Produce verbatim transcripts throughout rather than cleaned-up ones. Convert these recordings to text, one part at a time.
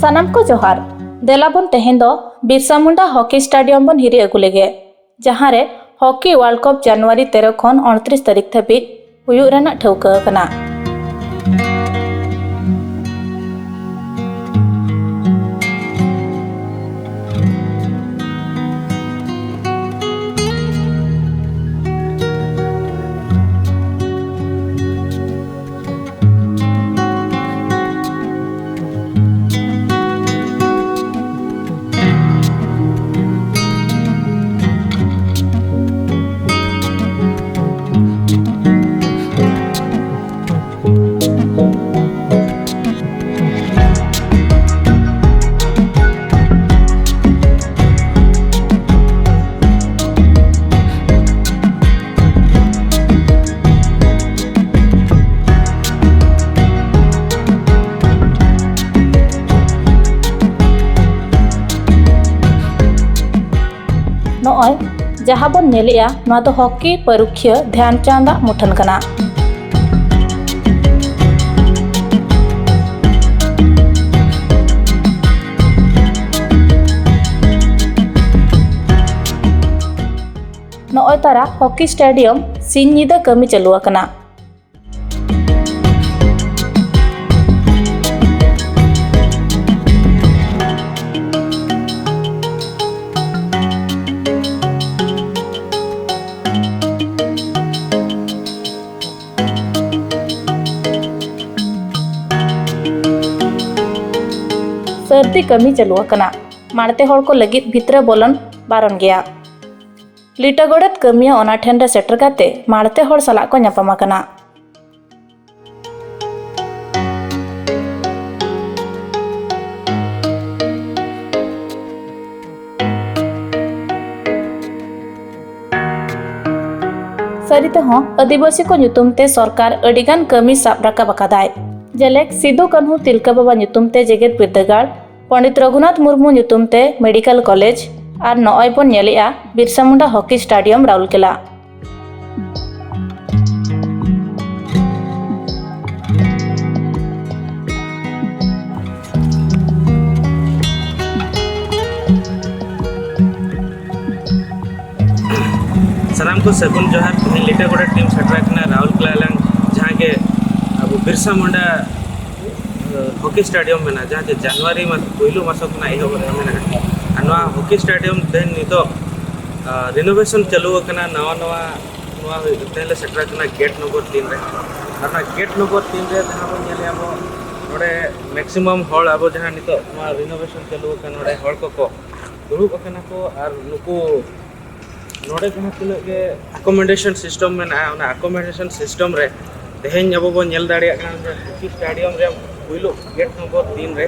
ᱥᱟᱱᱟᱢ ᱠᱚ ᱡᱚᱦᱟᱨ᱾ ᱫᱮᱞᱟ ᱵᱚᱱ ᱛᱮᱦᱮᱧ ᱫᱚ ᱵᱤᱨᱥᱟ ᱢᱩᱱᱰᱟ ᱦᱚᱠᱤ ᱥᱴᱮᱰᱤᱭᱟᱢ ᱵᱚᱱ ᱦᱤᱨᱤ ᱟᱹᱜᱩ ᱞᱮᱜᱮ, ᱡᱟᱦᱟᱸ ᱨᱮ ᱦᱚᱠᱤ ᱣᱟᱨᱞᱰ ᱠᱟᱯ ᱡᱟᱱᱩᱣᱟᱨᱤ ᱛᱮᱨᱚ ᱠᱷᱚᱱ ᱩᱱᱛᱨᱤᱥ ᱛᱟᱹᱨᱤᱠᱷ ᱫᱷᱟᱹᱵᱤᱡ ᱦᱩᱭᱩᱜ ᱨᱮᱱᱟᱜ ᱴᱷᱟᱹᱣᱠᱟᱹ ᱟᱠᱟᱱᱟ᱾ ᱱᱚᱜᱼᱚᱭ ᱡᱟᱦᱟᱸ ᱵᱚᱱ ᱧᱮᱞᱮᱜᱼᱟ, ᱱᱚᱣᱟ ᱫᱚ ᱦᱚᱠᱤ ᱯᱟᱹᱨᱩᱠᱷᱤᱭᱟᱹ ᱫᱷᱮᱭᱟᱱ ᱪᱟᱸᱫᱽ ᱟᱜ ᱢᱩᱴᱷᱟᱹᱱ ᱠᱟᱱᱟ᱾ ᱱᱚᱜᱼᱚᱭ ᱛᱟᱨᱟ ᱦᱚᱠᱤ ᱥᱴᱮᱰᱤᱭᱟᱢ ᱥᱤᱧ ᱧᱤᱫᱟᱹ ᱠᱟᱹᱢᱤ ᱪᱟᱹᱞᱩ ᱟᱠᱟᱱᱟ᱾ ᱥᱟᱹᱨᱫᱤ ᱠᱟᱹᱢᱤ ᱪᱟᱹᱞᱩ ᱟᱠᱟᱱᱟ᱾ ᱢᱟᱲᱛᱮ ᱦᱚᱲ ᱠᱚ ᱞᱟᱹᱜᱤᱫ ᱵᱷᱤᱛᱨᱟᱹ ᱵᱚᱞᱚᱱ ᱵᱟᱨᱚᱱ ᱜᱮᱭᱟ᱾ ᱞᱤᱴᱟᱹ ᱜᱚᱰᱮᱛ ᱠᱟᱹᱢᱤᱭᱟᱹ ᱚᱱᱟ ᱴᱷᱮᱱ ᱨᱮ ᱥᱮᱴᱮᱨ ᱠᱟᱛᱮ ᱢᱟᱲᱛᱮ ᱦᱚᱲ ᱥᱟᱞᱟᱜ ᱠᱚ ᱧᱟᱯᱟᱢ ᱟᱠᱟᱱᱟ᱾ ᱥᱟᱹᱨᱤ ᱛᱮᱦᱚᱸ ᱟᱹᱫᱤᱵᱟᱹᱥᱤ ᱠᱚ ᱧᱩᱛᱩᱢ ᱛᱮ ᱥᱚᱨᱠᱟᱨ ᱟᱹᱰᱤᱜᱟᱱ ᱠᱟᱹᱢᱤ ᱥᱟᱵ ᱨᱟᱠᱟᱵ ᱟᱠᱟᱫᱟᱭ᱾ ᱡᱮᱞᱮᱠ ᱥᱤᱫᱩ ᱠᱟᱹᱱᱦᱩ ᱛᱤᱞᱠᱟᱹ ᱵᱟᱵᱟ ᱧᱩᱛᱩᱢ ᱛᱮ ᱡᱮᱜᱮᱛ ᱵᱤᱨᱫᱟᱹᱜᱟᱲ, ᱯᱚᱸᱰᱤᱛ ᱨᱚᱜᱷᱩᱱᱟᱛᱷ ᱢᱩᱨᱢᱩ ᱧᱩᱛᱩᱢ ᱛᱮ ᱢᱮᱰᱤᱠᱮᱞ ᱠᱚᱞᱮᱡᱽ ᱟᱨ ᱱᱚᱜᱼᱚᱭ ᱵᱚᱱ ᱧᱮᱞᱮᱜᱼᱟ ᱵᱤᱨᱥᱟ ᱢᱩᱱᱰᱟ ᱦᱚᱠᱤ ᱥᱴᱮᱰᱤᱭᱟᱢ ᱨᱟᱩᱨᱠᱮᱞᱟ᱾ ᱠᱚ ᱥᱟᱹᱜᱩᱱ ᱡᱚᱦᱟᱨ᱾ ᱛᱮᱦᱮᱧ ᱞᱤᱴᱟᱹᱜᱚᱲᱟ ᱴᱤᱢ ᱥᱮᱴᱮᱨ ᱟᱠᱟᱱᱟ ᱨᱟᱩᱨᱠᱮᱞᱟ ᱞᱟᱝ, ᱡᱟᱦᱟᱸ ᱜᱮ ᱟᱵᱚ ᱵᱤᱨᱥᱟ ᱢᱩᱱᱰᱟ ᱦᱚᱠᱤ ᱥᱴᱮᱰᱤᱭᱟᱢ ᱢᱮᱱᱟᱜᱼᱟ, ᱡᱟᱦᱟᱸ ᱡᱮ ᱡᱟᱱᱩᱣᱟᱨᱤ ᱢᱟᱥ ᱯᱳᱭᱞᱳ ᱢᱟᱥ ᱠᱷᱚᱱᱟᱜ ᱮᱦᱚᱵ ᱨᱮ ᱢᱮᱱᱟᱜᱼᱟ᱾ ᱟᱨ ᱱᱚᱣᱟ ᱦᱚᱠᱤ ᱥᱴᱮᱰᱤᱭᱟᱢ ᱛᱮᱦᱮᱧ ᱱᱤᱛᱚᱜ ᱨᱤᱱᱳᱵᱷᱮᱥᱚᱱ ᱪᱟᱹᱞᱩ ᱟᱠᱟᱱᱟ, ᱱᱟᱣᱟ ᱱᱟᱣᱟ ᱱᱚᱣᱟ ᱦᱩᱭᱩᱜ ᱛᱮᱦᱮᱧ ᱞᱮ ᱥᱮᱴᱮᱨ ᱟᱠᱟᱱᱟ ᱜᱮᱴ ᱱᱚᱢᱵᱚᱨ ᱛᱤᱱ ᱨᱮ᱾ ᱟᱨ ᱚᱱᱟ ᱜᱮᱴ ᱱᱚᱢᱵᱚᱨ ᱛᱤᱱ ᱨᱮ ᱡᱟᱦᱟᱸ ᱵᱚᱱ ᱧᱮᱞᱮᱜᱼᱟ ᱟᱵᱚ ᱱᱚᱰᱮ ᱢᱮᱠᱥᱤᱢᱟᱢ ᱦᱚᱲ ᱟᱵᱚ ᱡᱟᱦᱟᱸ ᱱᱤᱛᱚᱜ ᱱᱚᱣᱟ ᱨᱤᱱᱳᱵᱷᱮᱥᱚᱱ ᱪᱟᱹᱞᱩ ᱟᱠᱟᱱᱟ, ᱱᱚᱰᱮ ᱦᱚᱲ ᱠᱚᱠᱚ ᱫᱩᱲᱩᱵ ᱟᱠᱟᱱᱟ ᱠᱚ᱾ ᱟᱨ ᱱᱩᱠᱩ ᱱᱚᱰᱮ ᱡᱟᱦᱟᱸ ᱛᱤᱱᱟᱹᱜ ᱜᱮ ᱟᱠᱳᱢᱳᱰᱮᱥᱚᱱ ᱥᱤᱥᱴᱮᱢ ᱢᱮᱱᱟᱜᱼᱟ, ᱚᱱᱟ ᱟᱠᱳᱢᱳᱰᱮᱥᱚᱱ ᱥᱤᱥᱴᱮᱢ ᱨᱮ ᱛᱮᱦᱮᱧ ᱟᱵᱚ ᱵᱚᱱ ᱧᱮᱞ ᱫᱟᱲᱮᱭᱟᱜ ᱠᱟᱱᱟ ᱡᱮ ᱦᱚᱠᱤ ᱥᱴᱮᱰᱤᱭᱟᱢ ᱨᱮ ᱯᱩᱭᱞᱩ ᱜᱮᱴ ᱱᱚᱢᱵᱚᱨ ᱛᱤᱱ ᱨᱮ,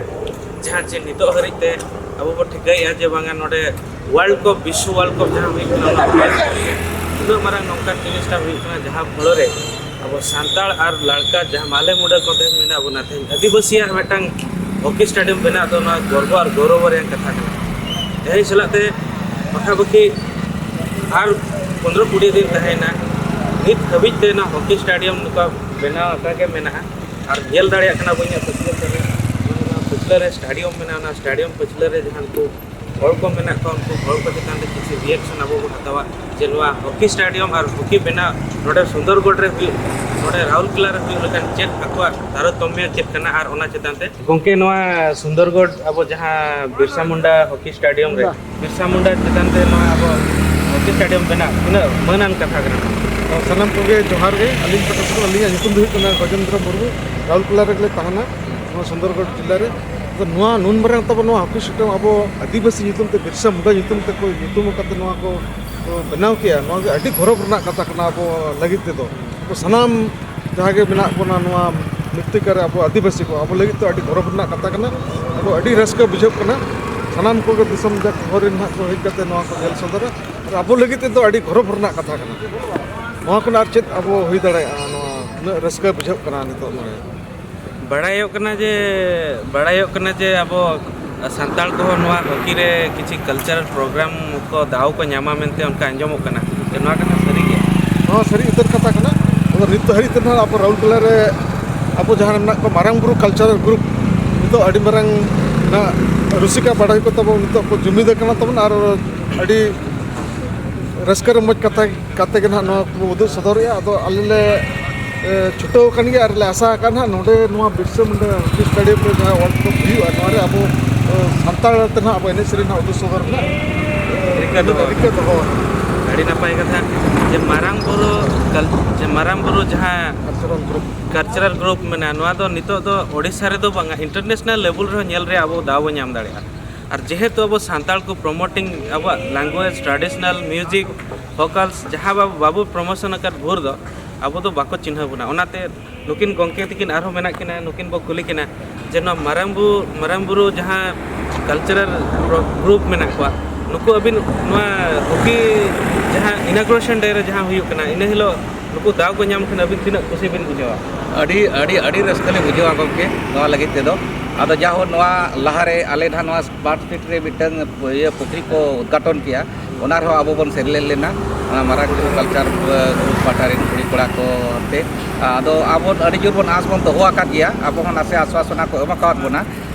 ᱡᱟᱦᱟᱸ ᱪᱮ ᱱᱤᱛᱚᱜ ᱦᱟᱹᱨᱤᱡ ᱛᱮ ᱟᱵᱚ ᱵᱚ ᱴᱷᱤᱠᱟᱹᱭᱮᱫᱼᱟ ᱡᱮ ᱵᱟᱝᱟ ᱱᱚᱰᱮ ᱣᱟᱨᱞᱰ ᱠᱟᱯ, ᱵᱤᱥᱥᱚ ᱣᱟᱨᱞᱰ ᱠᱟᱯ ᱡᱟᱦᱟᱸ ᱦᱩᱭᱩᱜ ᱠᱟᱱᱟ, ᱚᱱᱟ ᱩᱱᱟᱹᱜ ᱢᱟᱨᱟᱝ ᱱᱚᱝᱠᱟᱱ ᱡᱤᱱᱤᱥᱴᱟ ᱦᱩᱭᱩᱜ ᱠᱟᱱᱟ, ᱡᱟᱦᱟᱸ ᱯᱷᱚᱞᱚ ᱨᱮ ᱟᱵᱚ ᱥᱟᱱᱛᱟᱲ ᱟᱨ ᱞᱟᱲᱠᱟ ᱡᱟᱦᱟᱸ ᱢᱟᱞᱮ ᱢᱩᱰᱟᱹ ᱠᱚ ᱛᱮᱦᱮᱧ ᱢᱮᱱᱟᱜ ᱵᱚᱱᱟ, ᱛᱮᱦᱮᱧ ᱟᱹᱫᱤᱵᱟᱹᱥᱤᱭᱟᱜ ᱢᱤᱫᱴᱟᱝ ᱦᱚᱠᱤ ᱥᱴᱮᱰᱤᱭᱟᱢ ᱵᱮᱱᱟᱜ ᱫᱚ ᱱᱚᱣᱟ ᱜᱚᱨᱵᱚ ᱟᱨ ᱜᱚᱨᱚᱵ ᱨᱮᱭᱟᱜ ᱠᱟᱛᱷᱟ ᱠᱟᱱᱟ᱾ ᱛᱮᱦᱮᱧ ᱥᱟᱞᱟᱜ ᱛᱮ ᱯᱟᱠᱷᱟᱯᱟᱠᱷᱤ ᱟᱨ ᱯᱚᱱᱨᱚ ᱠᱩᱲᱤ ᱫᱤᱱ ᱛᱟᱦᱮᱸᱭᱮᱱᱟ, ᱱᱤᱛ ᱦᱟᱹᱵᱤᱡ ᱛᱮ ᱱᱚᱣᱟ ᱦᱚᱠᱤ ᱥᱴᱮᱰᱤᱭᱟᱢ ᱱᱚᱝᱠᱟ ᱵᱮᱱᱟᱣ ᱟᱠᱟ ᱜᱮ ᱢᱮᱱᱟᱜᱼᱟ᱾ ᱟᱨ ᱧᱮᱞ ᱫᱟᱲᱮᱭᱟᱜ ᱠᱟᱱᱟ ᱵᱚᱱ ᱤᱧᱟᱹᱜ ᱯᱟᱹᱪᱷᱞᱟᱹ ᱥᱮᱫ ᱨᱮ, ᱱᱚᱣᱟ ᱯᱟᱹᱪᱷᱞᱟᱹ ᱨᱮ ᱥᱴᱮᱰᱤᱭᱟᱢ ᱢᱮᱱᱟᱜᱼᱟ, ᱚᱱᱟ ᱥᱴᱮᱰᱤᱭᱟᱢ ᱯᱟᱹᱪᱷᱞᱟᱹ ᱨᱮ ᱡᱟᱦᱟᱸ ᱱᱩᱠᱩ ᱦᱚᱲ ᱠᱚ ᱢᱮᱱᱟᱜ ᱠᱚᱣᱟ, ᱩᱱᱠᱩ ᱦᱚᱲ ᱠᱚ ᱪᱮᱛᱟᱱ ᱨᱮ ᱠᱤᱪᱷᱩ ᱨᱤᱭᱮᱠᱥᱚᱱ ᱟᱵᱚ ᱵᱚᱱ ᱦᱟᱛᱟᱣᱟ ᱡᱮ ᱱᱚᱣᱟ ᱦᱚᱠᱤ ᱥᱴᱮᱰᱤᱭᱟᱢ ᱟᱨ ᱦᱚᱠᱤ ᱵᱮᱱᱟᱣ ᱱᱚᱰᱮ ᱥᱩᱱᱫᱚᱨᱜᱚᱰ ᱨᱮ ᱦᱩᱭᱩᱜ, ᱱᱚᱰᱮ ᱨᱟᱩᱨᱠᱮᱞᱟ ᱨᱮ ᱦᱩᱭᱩᱜ ᱞᱮᱠᱟᱱ ᱪᱮᱫ ᱟᱠᱚᱣᱟᱜ ᱛᱟᱨᱚᱛᱚᱢᱭᱚ ᱪᱮᱫ ᱠᱟᱱᱟ, ᱟᱨ ᱚᱱᱟ ᱪᱮᱛᱟᱱ ᱛᱮ ᱜᱚᱢᱠᱮ, ᱱᱚᱣᱟ ᱥᱩᱱᱫᱚᱨᱜᱚᱰ ᱟᱵᱚ ᱡᱟᱦᱟᱸ ᱵᱤᱨᱥᱟ ᱢᱩᱱᱰᱟ ᱦᱚᱠᱤ ᱥᱴᱮᱰᱤᱭᱟᱢ ᱨᱮ, ᱵᱤᱨᱥᱟ ᱢᱩᱱᱰᱟ ᱪᱮᱛᱟᱱ ᱛᱮ ᱱᱚᱣᱟ ᱟᱵᱚ ᱦᱚᱠᱤ ᱥᱴᱮᱰᱤᱭᱟᱢ ᱵᱮᱱᱟᱣ ᱛᱤᱱᱟᱹᱜ ᱢᱟᱹᱱᱟᱱ ᱠᱟᱛᱷᱟ ᱠᱟᱱᱟ? ᱛᱚ, ᱥᱟᱱᱟᱢ ᱠᱚᱜᱮ ᱡᱚᱦᱟᱨ ᱜᱮ᱾ ᱟᱹᱞᱤᱧ ᱯᱟᱦᱴᱟ ᱥᱮᱫ ᱠᱷᱚᱱ ᱟᱹᱞᱤᱧᱟᱜ ᱧᱩᱛᱩᱢ ᱫᱚ ᱦᱩᱭᱩᱜ ᱠᱟᱱᱟ ᱜᱚᱡᱮᱱᱫᱨᱚ ᱢᱩᱨᱢᱩ᱾ ᱨᱟᱩᱨᱠᱮᱞᱟ ᱨᱮᱜᱮ ᱞᱮ ᱛᱟᱦᱮᱱᱟ, ᱱᱚᱣᱟ ᱥᱩᱱᱫᱚᱨᱜᱚᱰ ᱡᱮᱞᱟ ᱨᱮ᱾ ᱟᱫᱚ ᱱᱚᱣᱟ ᱱᱩᱱ ᱢᱟᱨᱟᱝ ᱛᱟᱵᱚ ᱱᱚᱣᱟ ᱦᱚᱠᱤ ᱥᱴᱮᱰᱤᱭᱟᱢ ᱟᱵᱚ ᱟᱹᱫᱤᱵᱟᱹᱥᱤ ᱧᱩᱛᱩᱢ ᱛᱮ, ᱵᱤᱨᱥᱟ ᱢᱩᱱᱰᱟ ᱧᱩᱛᱩᱢ ᱛᱮᱠᱚ ᱧᱩᱛᱩᱢ ᱟᱠᱟᱫ ᱛᱮ ᱱᱚᱣᱟ ᱠᱚ, ᱠᱚ ᱵᱮᱱᱟᱣ ᱠᱮᱜᱼᱟ, ᱱᱚᱣᱟ ᱜᱮ ᱟᱹᱰᱤ ᱜᱚᱨᱚᱵᱽ ᱨᱮᱱᱟᱜ ᱠᱟᱛᱷᱟ ᱠᱟᱱᱟ ᱟᱵᱚ ᱞᱟᱹᱜᱤᱫ ᱛᱮᱫᱚ᱾ ᱟᱵᱚ ᱥᱟᱱᱟᱢ ᱡᱟᱦᱟᱸ ᱜᱮ ᱢᱮᱱᱟᱜ ᱵᱚᱱᱟ ᱱᱚᱣᱟ ᱢᱨᱤᱛᱛᱤᱠᱟ ᱨᱮ ᱟᱵᱚ ᱟᱹᱫᱤᱵᱟᱹᱥᱤ ᱠᱚ, ᱟᱵᱚ ᱞᱟᱹᱜᱤᱫ ᱫᱚ ᱟᱹᱰᱤ ᱜᱚᱨᱚᱵᱽ ᱨᱮᱱᱟᱜ ᱠᱟᱛᱷᱟ ᱠᱟᱱᱟ᱾ ᱟᱵᱚ ᱟᱹᱰᱤ ᱨᱟᱹᱥᱠᱟᱹ ᱵᱩᱡᱷᱟᱹᱜ ᱠᱟᱱᱟ, ᱥᱟᱱᱟᱢ ᱠᱚᱜᱮ ᱫᱤᱥᱚᱢ ᱡᱟᱠ ᱦᱚᱲ ᱨᱮᱱ ᱦᱟᱸᱜ ᱠᱚ ᱦᱮᱡ ᱠᱟᱛᱮ ᱱᱚᱣᱟ ᱠᱚ ᱧᱮᱞ ᱥᱚᱫᱚᱨᱟ᱾ ᱟᱨ ᱟᱵᱚ ᱞᱟᱹᱜᱤᱫ ᱛᱮᱫᱚ ᱟᱹᱰᱤ ᱜᱚᱨᱚᱵᱽ ᱨᱮᱱᱟᱜ ᱠᱟᱛᱷᱟ ᱠᱟᱱᱟ᱾ ᱱᱚᱣᱟ ᱠᱷᱚᱱ ᱟᱨ ᱪᱮᱫ ᱟᱵᱚ ᱦᱩᱭ ᱫᱟᱲᱮᱭᱟᱜᱼᱟ? ᱱᱚᱣᱟ ᱩᱱᱟᱹᱜ ᱨᱟᱹᱥᱠᱟᱹ ᱵᱩᱡᱷᱟᱹᱜ ᱠᱟᱱᱟ ᱱᱤᱛᱚᱜ ᱱᱚᱰᱮ᱾ ᱵᱟᱲᱟᱭᱚᱜ ᱠᱟᱱᱟ ᱡᱮ, ᱵᱟᱲᱟᱭᱚᱜ ᱠᱟᱱᱟ ᱡᱮ ᱟᱵᱚ ᱥᱟᱱᱛᱟᱲ ᱠᱚᱦᱚᱸ ᱱᱚᱣᱟ ᱦᱚᱠᱤ ᱨᱮ ᱠᱤᱪᱷᱤ ᱠᱟᱞᱪᱟᱨᱟᱞ ᱯᱨᱳᱜᱨᱟᱢ ᱠᱚ ᱫᱟᱣ ᱠᱚ ᱧᱟᱢᱟ ᱢᱮᱱᱛᱮ ᱚᱱᱠᱟ ᱟᱸᱡᱚᱢᱚᱜ ᱠᱟᱱᱟ᱾ ᱡᱮ ᱱᱚᱣᱟ ᱠᱟᱛᱷᱟ ᱥᱟᱹᱨᱤ ᱜᱮᱭᱟ? ᱱᱚᱣᱟ ᱥᱟᱹᱨᱤ ᱩᱛᱟᱹᱨ ᱠᱟᱛᱷᱟ ᱠᱟᱱᱟ᱾ ᱟᱫᱚ ᱱᱤᱛ ᱫᱷᱟᱹᱨᱤᱡ ᱛᱮ ᱱᱟᱦᱟᱜ ᱟᱵᱚ ᱨᱟᱩᱨᱠᱮᱞᱟ ᱨᱮ ᱟᱵᱚ ᱡᱟᱦᱟᱸ ᱨᱮ ᱢᱮᱱᱟᱜ ᱠᱚᱣᱟ ᱢᱟᱨᱟᱝ ᱵᱩᱨᱩ ᱠᱟᱞᱪᱟᱨᱟᱞ ᱜᱨᱩᱯ, ᱱᱤᱛᱚᱜ ᱟᱹᱰᱤ ᱢᱟᱨᱟᱝ ᱱᱟᱜ ᱨᱩᱥᱤᱠᱟ ᱵᱟᱰᱟᱭ ᱠᱚ ᱛᱟᱵᱚᱱ ᱱᱤᱛᱚᱜ ᱠᱚ ᱡᱩᱢᱤᱫ ᱟᱠᱟᱱᱟ ᱛᱟᱵᱚᱱ᱾ ᱟᱨ ᱟᱹᱰᱤ ᱨᱟᱹᱥᱠᱟᱹ ᱨᱚᱢᱚᱡᱽ ᱠᱟᱛᱷᱟ ᱠᱟᱛᱮ ᱜᱮ ᱱᱟᱦᱟᱜ ᱱᱚᱣᱟ ᱠᱚᱵᱚ ᱩᱫᱩᱜ ᱥᱚᱫᱚᱨᱮᱜᱼᱟ᱾ ᱟᱫᱚ ᱟᱞᱮ ᱞᱮ ᱮ, ᱪᱷᱩᱴᱟᱹᱣ ᱟᱠᱟᱱ ᱜᱮᱭᱟ ᱟᱨ ᱞᱮ ᱟᱥᱟ ᱟᱠᱟᱫ ᱱᱟᱦᱟᱜ ᱱᱚᱰᱮ ᱱᱚᱣᱟ ᱵᱤᱨᱥᱟ ᱢᱩᱱᱰᱟ ᱦᱚᱠᱤ ᱥᱴᱮᱰᱤᱭᱟᱢ ᱨᱮ ᱡᱟᱦᱟᱸ ᱣᱟᱨᱞᱰ ᱠᱟᱯ ᱦᱩᱭᱩᱜᱼᱟ, ᱱᱚᱣᱟ ᱨᱮ ᱟᱵᱚ ᱮ, ᱥᱟᱱᱛᱟᱲ ᱛᱮ ᱱᱟᱦᱟᱜ ᱟᱵᱚ ᱮᱱᱮᱡ ᱥᱮᱨᱮᱧ ᱱᱟᱦᱟᱜ ᱩᱫᱩᱜ ᱥᱚᱫᱚᱨ ᱨᱮᱱᱟᱜ ᱮ, ᱨᱤᱠᱟᱹ ᱫᱚᱦᱚ᱾ ᱨᱤᱠᱟᱹ ᱫᱚᱦᱚ ᱟᱠᱟᱱᱟ᱾ ᱟᱹᱰᱤ ᱱᱟᱯᱟᱭ ᱠᱟᱛᱷᱟ᱾ ᱡᱮ ᱢᱟᱨᱟᱝ ᱵᱩᱨᱩ ᱠᱟᱞ-, ᱡᱮ ᱢᱟᱨᱟᱝ ᱵᱩᱨᱩ ᱡᱟᱦᱟᱸ ᱠᱟᱞᱪᱟᱨᱟᱞ ᱜᱨᱩᱯ᱾ ᱠᱟᱞᱪᱟᱨᱟᱞ ᱜᱨᱩᱯ ᱢᱮᱱᱟᱜᱼᱟ, ᱱᱚᱣᱟ ᱫᱚ ᱱᱤᱛᱚᱜ ᱫᱚ ᱳᱰᱤᱥᱟ ᱨᱮᱫᱚ ᱵᱟᱝᱟ, ᱤᱱᱴᱟᱨᱱᱮᱥᱱᱟᱞ ᱞᱮᱵᱮᱞ ᱨᱮᱦᱚᱸ ᱧᱮᱞ ᱨᱮᱭᱟᱜ ᱟᱵᱚ ᱫᱟᱣ ᱵᱚ ᱧᱟᱢ ᱫᱟᱲᱮᱭᱟᱜᱼᱟ᱾ ᱟᱨ ᱡᱮᱦᱮᱛᱩ ᱟᱵᱚ ᱥᱟᱱᱛᱟᱲ ᱠᱚ ᱯᱨᱚᱢᱳᱴᱤᱝ ᱟᱵᱚᱣᱟᱜ ᱞᱮᱝᱜᱩᱭᱮᱡᱽ, ᱴᱨᱟᱰᱤᱥᱚᱱᱟᱞ ᱢᱤᱣᱡᱤᱠ, ᱵᱷᱳᱠᱟᱞᱥ ᱡᱟᱦᱟᱸ ᱵᱟᱵᱚ, ᱵᱟᱵᱚ ᱯᱨᱚᱢᱳᱥᱚᱱ ᱟᱠᱟᱫ ᱵᱷᱳᱨ ᱫᱚ ᱟᱵᱚ ᱫᱚ ᱵᱟᱠᱚ ᱪᱤᱱᱦᱟᱹᱣ ᱵᱚᱱᱟ᱾ ᱚᱱᱟᱛᱮ ᱱᱩᱠᱤᱱ ᱜᱚᱢᱠᱮ ᱛᱟᱹᱠᱤᱱ ᱟᱨᱦᱚᱸ ᱢᱮᱱᱟᱜ ᱠᱤᱱᱟ, ᱱᱩᱠᱤᱱ ᱵᱚ ᱠᱩᱞᱤ ᱠᱤᱱᱟ ᱡᱮ ᱱᱚᱣᱟ ᱢᱟᱨᱟᱝ ᱵᱩ-, ᱢᱟᱨᱟᱝ ᱵᱩᱨᱩ ᱡᱟᱦᱟᱸ ᱠᱟᱞᱪᱟᱨᱟᱞ ᱜᱨᱩᱯ ᱢᱮᱱᱟᱜ ᱠᱚᱣᱟ, ᱱᱩᱠᱩ ᱟᱹᱵᱤᱱ ᱱᱚᱣᱟ ᱦᱚᱠᱤ ᱡᱟᱦᱟᱸ ᱤᱱᱟᱜᱩᱨᱮᱥᱚᱱ ᱰᱮ ᱨᱮ ᱡᱟᱦᱟᱸ ᱦᱩᱭᱩᱜ ᱠᱟᱱᱟ, ᱤᱱᱟᱹ ᱦᱤᱞᱳᱜ ᱱᱩᱠᱩ ᱫᱟᱣ ᱠᱚ ᱧᱟᱢ ᱠᱷᱟᱱ ᱟᱹᱵᱤᱱ ᱛᱤᱱᱟᱹᱜ ᱠᱩᱥᱤ ᱵᱤᱱ ᱵᱩᱡᱷᱟᱹᱣᱟ? ᱟᱹᱰᱤ, ᱟᱹᱰᱤ, ᱟᱹᱰᱤ ᱨᱟᱹᱥᱠᱟᱹ ᱞᱮ ᱵᱩᱡᱷᱟᱹᱣᱟ ᱜᱚᱢᱠᱮ ᱱᱚᱣᱟ ᱞᱟᱹᱜᱤᱫ ᱛᱮᱫᱚ᱾ ᱟᱫᱚ ᱡᱟᱦᱳ, ᱱᱚᱣᱟ ᱞᱟᱦᱟᱨᱮ ᱟᱞᱮ ᱱᱟᱦᱟᱜ ᱱᱚᱣᱟ ᱥᱢᱟᱨᱴ ᱥᱤᱴᱤ ᱨᱮ ᱢᱤᱫᱴᱟᱝ ᱤᱭᱟᱹ ᱯᱩᱠᱷᱨᱤ ᱠᱚ ᱩᱫᱽᱜᱷᱟᱴᱚᱱ ᱠᱮᱜᱼᱟ, ᱚᱱᱟ ᱨᱮᱦᱚᱸ ᱟᱵᱚ ᱵᱚᱱ ᱥᱮᱞᱮᱫ ᱞᱮᱱᱟ, ᱚᱱᱟ ᱢᱟᱨᱟᱝ ᱵᱩᱨᱩ ᱠᱟᱞᱪᱟᱨ ᱜᱨᱩᱯ ᱯᱟᱦᱴᱟ ᱨᱮᱱ ᱠᱩᱲᱤ ᱠᱚᱲᱟ ᱠᱚ ᱟᱛᱮ᱾ ᱟᱫᱚ ᱟᱵᱚ ᱟᱹᱰᱤ ᱡᱳᱨ ᱵᱚᱱ ᱟᱸᱥ ᱵᱚᱱ ᱫᱚᱦᱚ ᱟᱠᱟᱫ ᱜᱮᱭᱟ, ᱟᱵᱚ ᱦᱚᱸ ᱱᱟᱥᱮ ᱟᱥᱣᱟᱥᱚᱱᱟ ᱠᱚ ᱮᱢ ᱟᱠᱟᱣᱟᱫ ᱵᱚᱱᱟ,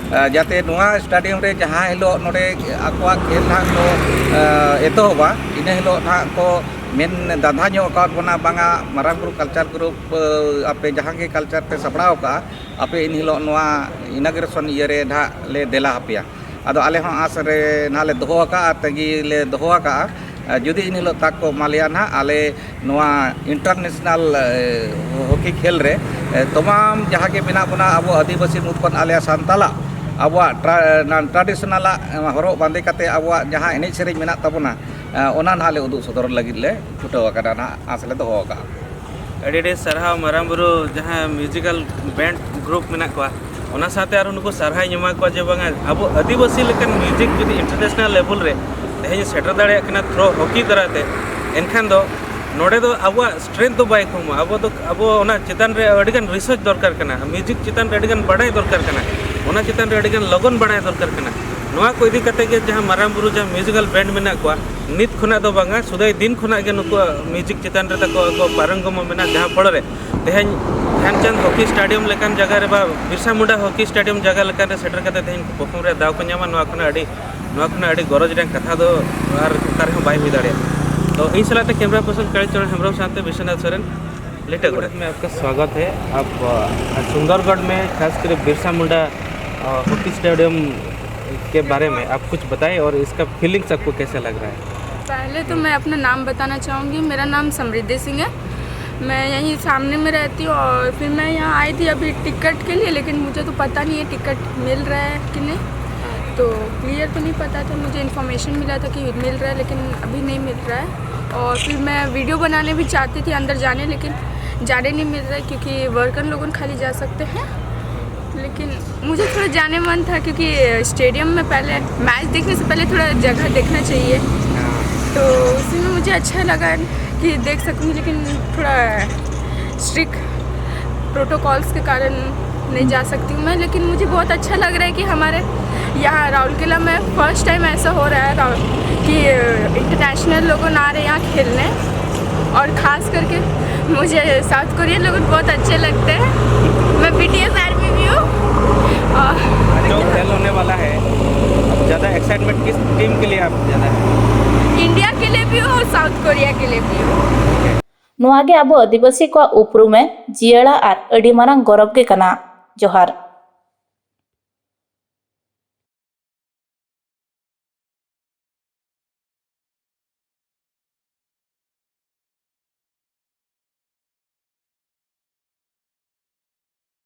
ᱡᱟᱛᱮ ᱱᱚᱣᱟ ᱥᱴᱮᱰᱤᱭᱟᱢ ᱨᱮ ᱡᱟᱦᱟᱸ ᱦᱤᱞᱳᱜ ᱱᱚᱰᱮ ᱟᱠᱚᱣᱟᱜ ᱠᱷᱮᱞ ᱱᱟᱦᱟᱜ ᱠᱚ ᱮᱛᱚᱦᱚᱵᱟ, ᱤᱱᱟᱹ ᱦᱤᱞᱳᱜ ᱱᱟᱦᱟᱜ ᱠᱚ ᱢᱮᱱ ᱫᱟᱸᱫᱷᱟ ᱧᱚᱜ ᱟᱠᱟᱣᱟᱫ ᱵᱚᱱᱟ, ᱵᱟᱝᱟ ᱢᱟᱨᱟᱝ ᱵᱩᱨᱩ ᱠᱟᱞᱪᱟᱨ ᱜᱨᱩᱯ ᱟᱯᱮ ᱡᱟᱦᱟᱸ ᱜᱮ ᱠᱟᱞᱪᱟᱨ ᱯᱮ ᱥᱟᱯᱲᱟᱣ ᱠᱟᱜᱼᱟ, ᱟᱯᱮ ᱮᱱ ᱦᱤᱞᱳᱜ ᱱᱚᱣᱟ ᱤᱱᱟᱜᱩᱨᱮᱥᱚᱱ ᱤᱭᱟᱹ ᱨᱮ ᱱᱟᱦᱟᱜ ᱞᱮ ᱫᱮᱞᱟ ᱟᱯᱮᱭᱟ᱾ ᱟᱫᱚ ᱟᱞᱮ ᱦᱚᱸ ᱟᱸᱥ ᱨᱮ ᱱᱟᱦᱟᱜ ᱞᱮ ᱫᱚᱦᱚ ᱟᱠᱟᱫᱼᱟ, ᱛᱟᱺᱜᱤ ᱞᱮ ᱫᱚᱦᱚ ᱟᱠᱟᱫᱼᱟ᱾ ᱡᱩᱫᱤ ᱮᱱ ᱦᱤᱞᱳᱜ ᱛᱟᱠ ᱠᱚ ᱮᱢᱟ ᱞᱮᱭᱟ ᱱᱟᱦᱟᱜ, ᱟᱞᱮ ᱱᱚᱣᱟ ᱤᱱᱴᱟᱨᱱᱮᱥᱱᱟᱞ ᱦᱚᱠᱤ ᱠᱷᱮᱞ ᱨᱮ ᱛᱚᱢᱟᱢ ᱡᱟᱦᱟᱸ ᱜᱮ ᱢᱮᱱᱟᱜ ᱵᱚᱱᱟ, ᱟᱵᱚ ᱟᱹᱫᱤᱵᱟᱹᱥᱤ ᱢᱩᱫᱽ ᱠᱷᱚᱱ ᱟᱞᱮ ᱥᱟᱱᱛᱟᱞᱟᱜ ᱟᱵᱚᱣᱟᱜ ᱴᱨᱟ-, ᱴᱨᱟᱰᱤᱥᱚᱱᱟᱞᱟᱜ ᱦᱚᱨᱚᱜ ᱵᱟᱸᱫᱮ ᱠᱟᱛᱮ ᱟᱵᱚᱣᱟᱜ ᱡᱟᱦᱟᱸ ᱮᱱᱮᱡ ᱥᱮᱨᱮᱧ ᱢᱮᱱᱟᱜ ᱛᱟᱵᱚᱱᱟ, ᱚᱱᱟ ᱱᱟᱦᱟᱜ ᱞᱮ ᱩᱫᱩᱜ ᱥᱚᱫᱚᱨ ᱞᱟᱹᱜᱤᱫ ᱞᱮ ᱪᱷᱩᱴᱟᱹᱣ ᱟᱠᱟᱱᱟ ᱱᱟᱦᱟᱜ, ᱟᱸᱥ ᱞᱮ ᱫᱚᱦᱚ ᱟᱠᱟᱫᱼᱟ᱾ ᱟᱹᱰᱤ ᱟᱹᱰᱤ ᱥᱟᱨᱦᱟᱣ ᱢᱟᱨᱟᱝ ᱵᱩᱨᱩ ᱡᱟᱦᱟᱸ ᱢᱤᱣᱡᱤᱠᱟᱞ ᱵᱮᱱᱰ ᱜᱨᱩᱯ ᱢᱮᱱᱟᱜ ᱠᱚᱣᱟ, ᱚᱱᱟ ᱥᱟᱶᱛᱮ ᱟᱨᱦᱚᱸ ᱱᱩᱠᱩ ᱥᱟᱨᱦᱟᱣ ᱤᱧ ᱮᱢᱟ ᱠᱚᱣᱟ ᱡᱮ ᱵᱟᱝᱟ ᱟᱵᱚ ᱟᱹᱫᱤᱵᱟᱹᱥᱤ ᱞᱮᱠᱟᱱ ᱢᱤᱣᱡᱤᱠ ᱡᱩᱫᱤ ᱤᱱᱴᱟᱨᱱᱮᱥᱱᱟᱞ ᱞᱮᱵᱮᱞ ᱨᱮ ᱛᱮᱦᱮᱧ ᱥᱮᱴᱮᱨ ᱫᱟᱲᱮᱭᱟᱜ ᱠᱟᱱᱟ ᱛᱷᱨᱳ ᱦᱚᱠᱤ ᱫᱟᱨᱟᱭ ᱛᱮ, ᱮᱱᱠᱷᱟᱱ ᱫᱚ ᱱᱚᱰᱮ ᱫᱚ ᱟᱵᱚᱣᱟᱜ ᱥᱴᱨᱮᱝᱛᱷ ᱫᱚ ᱵᱟᱭ ᱠᱚᱢᱟ᱾ ᱟᱵᱚ ᱫᱚ, ᱟᱵᱚ ᱚᱱᱟ ᱪᱮᱛᱟᱱ ᱨᱮ ᱟᱹᱰᱤᱜᱟᱱ ᱨᱤᱥᱟᱨᱪ ᱫᱚᱨᱠᱟᱨ ᱠᱟᱱᱟ, ᱢᱤᱣᱡᱤᱠ ᱪᱮᱛᱟᱱ ᱨᱮ ᱟᱹᱰᱤᱜᱟᱱ ᱵᱟᱰᱟᱭ ᱫᱚᱨᱠᱟᱨ ᱠᱟᱱᱟ, ᱚᱱᱟ ᱪᱮᱛᱟᱱ ᱨᱮ ᱟᱹᱰᱤᱜᱟᱱ ᱞᱚᱜᱚᱱ ᱵᱟᱰᱟᱭ ᱫᱚᱨᱠᱟᱨ ᱠᱟᱱᱟ᱾ ᱱᱚᱣᱟ ᱠᱚ ᱤᱫᱤ ᱠᱟᱛᱮ ᱜᱮ ᱡᱟᱦᱟᱸ ᱢᱟᱨᱟᱝ ᱵᱩᱨᱩ ᱡᱟᱦᱟᱸ ᱢᱤᱣᱡᱤᱠᱟᱞ ᱵᱮᱱᱰ ᱢᱮᱱᱟᱜ ᱠᱚᱣᱟ, ᱱᱤᱛ ᱠᱷᱚᱱᱟᱜ ᱫᱚ ᱵᱟᱝᱟ, ᱥᱩᱫᱟᱹᱭ ᱫᱤᱱ ᱠᱷᱚᱱᱟᱜ ᱜᱮ ᱱᱩᱠᱩᱣᱟᱜ ᱢᱤᱣᱡᱤᱠ ᱪᱮᱛᱟᱱ ᱨᱮ ᱛᱟᱠᱚ ᱟᱠᱚ ᱯᱟᱨᱚᱝᱜᱚᱢ ᱢᱮᱱᱟᱜ, ᱡᱟᱦᱟᱸ ᱯᱷᱚᱞᱚ ᱨᱮ ᱛᱮᱦᱮᱧ ᱫᱷᱮᱱᱪᱟᱸᱫᱽ ᱦᱚᱠᱤ ᱥᱴᱮᱰᱤᱭᱟᱢ ᱞᱮᱠᱟᱱ ᱡᱟᱭᱜᱟ ᱨᱮ ᱵᱟ ᱵᱤᱨᱥᱟ ᱢᱩᱱᱰᱟ ᱦᱚᱠᱤ ᱥᱴᱮᱰᱤᱭᱟᱢ ᱡᱟᱭᱜᱟ ᱞᱮᱠᱟᱱ ᱨᱮ ᱥᱮᱴᱮᱨ ᱠᱟᱛᱮ ᱛᱮᱦᱮᱧ ᱯᱟᱨᱯᱷᱚᱨᱢ ᱨᱮᱭᱟᱜ ᱫᱟᱣ ᱠᱚ ᱧᱟᱢᱟ, ᱱᱚᱣᱟ ᱠᱷᱚᱱᱟᱜ ᱟᱹᱰᱤ, ᱱᱚᱣᱟ ᱠᱷᱚᱱᱟᱜ ᱟᱹᱰᱤ ᱜᱚᱨᱚᱡᱽ ᱨᱮᱭᱟᱜ ᱠᱟᱛᱷᱟ ᱫᱚ ᱟᱨ ᱚᱠᱟ ᱨᱮᱦᱚᱸ ᱵᱟᱭ ᱦᱩᱭ ᱫᱟᱲᱮᱭᱟᱜᱼᱟ᱾ ᱛᱚ ᱤᱧ ᱥᱟᱞᱟᱜ ᱛᱮ ᱠᱮᱢᱮᱨᱟ ᱯᱟᱨᱥᱚᱱ ᱠᱟᱞᱤ ᱪᱚᱨᱚᱱ ᱦᱮᱢᱵᱨᱚᱢ ᱥᱟᱶᱛᱮ ᱵᱤᱥᱣᱚᱱᱟᱛᱷ ᱥᱚᱨᱮᱱ, ᱞᱤᱴᱟᱹ ᱜᱚᱰᱮᱛ᱾ में आपका स्वागत है। आप, अ, सुंदरगढ़ में खास कर बिरसा मुंडा, अ, हॉकी स्टेडियम के बारे में आप कुछ बताएं और इसका फीलिंग्स आपको कैसा लग रहा है? पहले तो मैं अपना नाम बताना चाहूँगी। मेरा नाम समृद्धि सिंह है। मैं यहीं सामने में रहती हूँ और फिर मैं यहाँ आई थी अभी टिकट के लिए, लेकिन मुझे तो पता नहीं है टिकट मिल रहा है कि नहीं। तो क्लियर तो नहीं पता था, मुझे इन्फॉर्मेशन मिला था कि मिल रहा है, लेकिन अभी नहीं मिल रहा है। और फिर मैं वीडियो बनाने भी चाहती थी अंदर जाने, लेकिन जाने नहीं मिल रहा है क्योंकि वर्कर लोगों खाली जा सकते हैं। लेकिन मुझे थोड़ा जाने मन था क्योंकि स्टेडियम में पहले, मैच देखने से पहले थोड़ा जगह देखना चाहिए। तो उसी में मुझे अच्छा लगा कि देख सकूँ, लेकिन थोड़ा स्ट्रिक्ट प्रोटोकॉल्स के कारण नहीं जा सकती हूँ मैं। लेकिन मुझे बहुत अच्छा लग रहा है कि हमारे यहाँ राउरकेला में फर्स्ट टाइम ऐसा हो रहा है राउर-, कि इंटरनेशनल लोगों आ रहे हैं यहाँ खेलने। और खास करके मुझे साउथ कोरियन लोग बहुत अच्छे लगते हैं। मैं बीटीएस आर्मी भी हूँ। और जो खेल होने वाला है, ज़्यादा एक्साइटमेंट किस टीम के लिए आप ज़्यादा है? इंडिया के लिए भी हूँ और साउथ कोरिया के लिए भी हूँ। ᱱᱚᱣᱟ ᱜᱮ ᱟᱵᱚ ᱟᱹᱫᱤᱵᱟᱹᱥᱤ ᱠᱚᱣᱟᱜ ᱩᱯᱨᱩᱢᱮ ᱡᱤᱭᱟᱹᱲᱟ ᱟᱨ ᱟᱹᱰᱤ ᱢᱟᱨᱟᱝ ᱜᱚᱨᱚᱵᱽ ᱜᱮ ᱠᱟᱱᱟ᱾ ᱡᱚᱦᱟᱨ᱾